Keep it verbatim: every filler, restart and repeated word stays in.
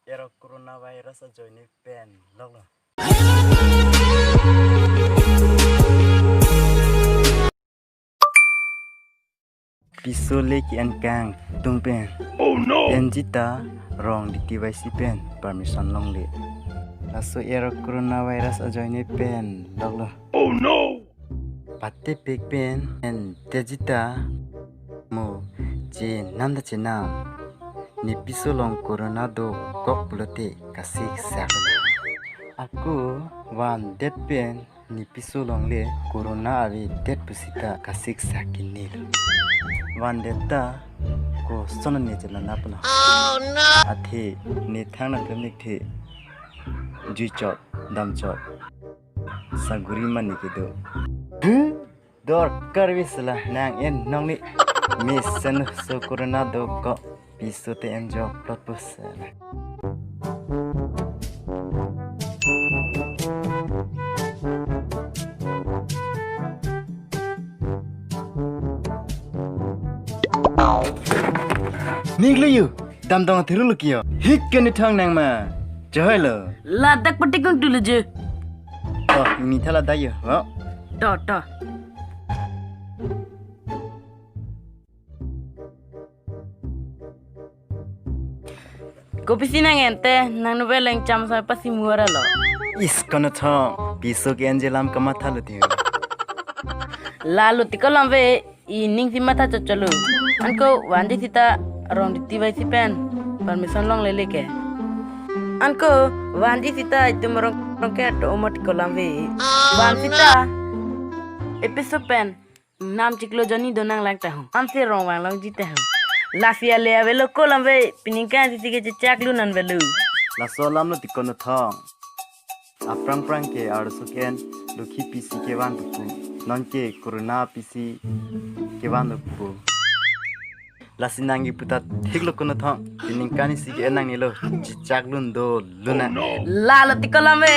Ero coronavirus ajoine pen loklo. Piso le ke-en kangtung pen. Oh no! Enji ta rong D T Y C pen permission longle. Laso ero coronavirus ajoine pen loklo. Oh no! Patepek pen en teji ta mo chenam ta chenam. Ne piso along corona dokok pulote kasiksak. Ako vandet pen ne piso along le corona avedet pusita kasiksak kenelo. Vandet ta koson ne chelana pulo. Oh no! Athe ne thangnat klemnik the. Juichot, damchot. Saguri mani kedo. Dorkar bisla nang en nong ni. Mesen so corona dokok piso te enjo plot pusla. Ninglu yu, damdong athiru lukiyo. Hik kene thang nang ma. Johoi lo. Ladak patikung dulu je. Oh, ini thala dayo. Oh. To, to. Kopisi nang ente, nang nube leng cham sai pasi muara lo. Is kono thong, piso ke enjelam kamatha lo tiu. Lalo tiko lam ve, ining si matha chocholo. Anko vanji sita rong D T Y C pen permission longle le ke. Anko vanji sita itum rong rong ke to omo tiko lam ve. Van sita episode pen nam chiklo joni do nang lang tahun. Ansi rong vang longji tahun. Lasi ale avelo ko lam ve, piningkan sisi ke chechak lu nan velo. Laso alam lo tiko no thong. Aphrang phrang ke arso ke-en lukhi pisi kevan tupu. Non ke corona pisi kevan tupu. Lasi nang iputa thik lo kono thong. Piningkan isi ke-en nangnelo. Chechak lun do luna. Lalo tiko lam ve.